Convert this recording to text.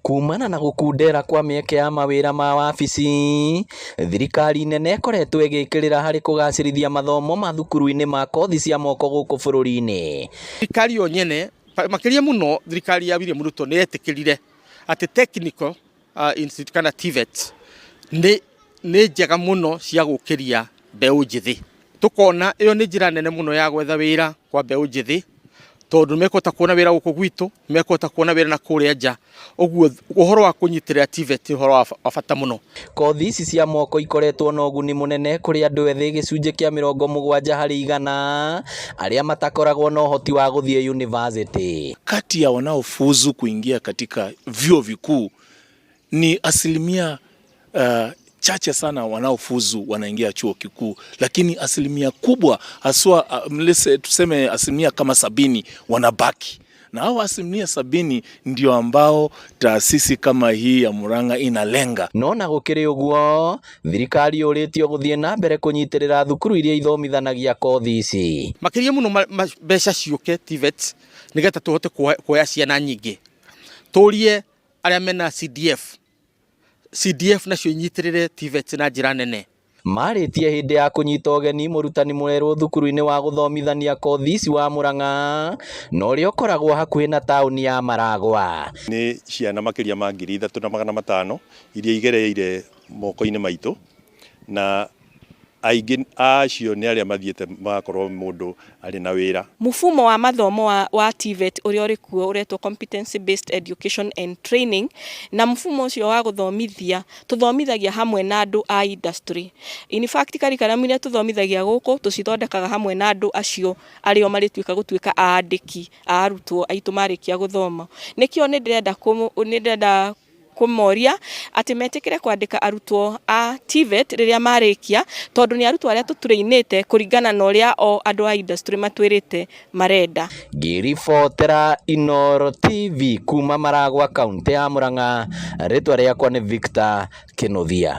Kumana na gũkundera kwa mĩeke ya mawĩra ma wabici, thirikari nene ĩkoretwo ĩgĩkĩrĩra harĩ kũgacĩrithia mathomo ma thukuru-inĩ ma kothi cia moko gũkũ bũrũri-inĩ. Thirikari yo nyene, makĩria mũno thirikari ya William Ruto, nĩ yetĩkĩrire atĩ technical institute kana TVET nĩ njega mũno cia gũkĩria mbeũ njĩthĩ. Tũkona ĩyo nĩ njĩra nene mũno ya gwetha wĩra kwa mbeũ njĩthĩ, tondũ nĩ mekũhota kuona wĩra gũkũ gwitũ, nĩ mekũhota kuona wĩra na kũrĩa nja. Ũguo ũhoro wa kũnyitĩrĩra TVET nĩ ũhoro wa bata mũno. Kothi ici cia moko ikoretwo na ũguni mũnene kũrĩ andũ ethĩ 70% arĩa matakoragwo na ũhoti wa gũthiĩ yunivasĩtĩ. Kati ya wanaofuzu kuingia katika vyuo vikuu ni asilimia chache sana wanaofuzu wanaingia chuo kikuu, lakini asilimia kubwa haswa tuseme asilimia kama 70 wanabaki, na hao asilimia 70 ndio ambao taasisi kama hii ya Murang'a inalenga. No na gũkĩrĩ ũguo, thirikari yũrĩtio gũthiĩ na mbere kũnyitĩrĩra thukuru iria ithomithanagia kothi ici. Makĩria mũno mbeca ciũke TVET nĩgetha tũhote kuoya ciana nyingĩ. Tũrie arĩa mena CDF, CDF nacio inyitĩrĩre TVET na njĩra nene. Marĩtie hĩndĩ ya kũnyita ũgeni mũrutani mwerũ thukuru-inĩ wa gũthomithania kothi ici wa Murang'a na ũrĩa ũkoragwo hakuhĩ na taũni ya Maragwa. Nĩ ciana makĩria ma 3500 iria igereire moko-inĩ maitũ, na aingĩ acio nĩ arĩa mathiĩte magakorwo mũndũ arĩ na wĩra. Mfumo wa mathomo wa TVET ũrĩa ũrĩ kuo ũretwo Competency Based Education and Training, na mfumo ũcio wa gũthomithia tũthomithagia hamwe na andũ a industry. In fact, curriculum iria tũthomithagia gũkũ tũcithondekaga hamwe na andũ acio arĩo marĩtuĩka gũtuĩka aandĩki a arutwo aitũ marĩkia gũthoma. Nĩkĩo nĩ ndĩrenda kũmoria atĩ metĩkĩre kwandĩka arutwo a TVET rĩrĩa marĩkia, tondũ nĩ arutwo arĩa tũtũrĩinĩte kũringana na ũrĩa o andũ a industry matwĩrĩte marenda. Ngĩribotera Inooro TV kuma Maragwa, kaũntĩ ya Murang'a, rĩtwa rĩakwa nĩ Victor Kĩnuthia.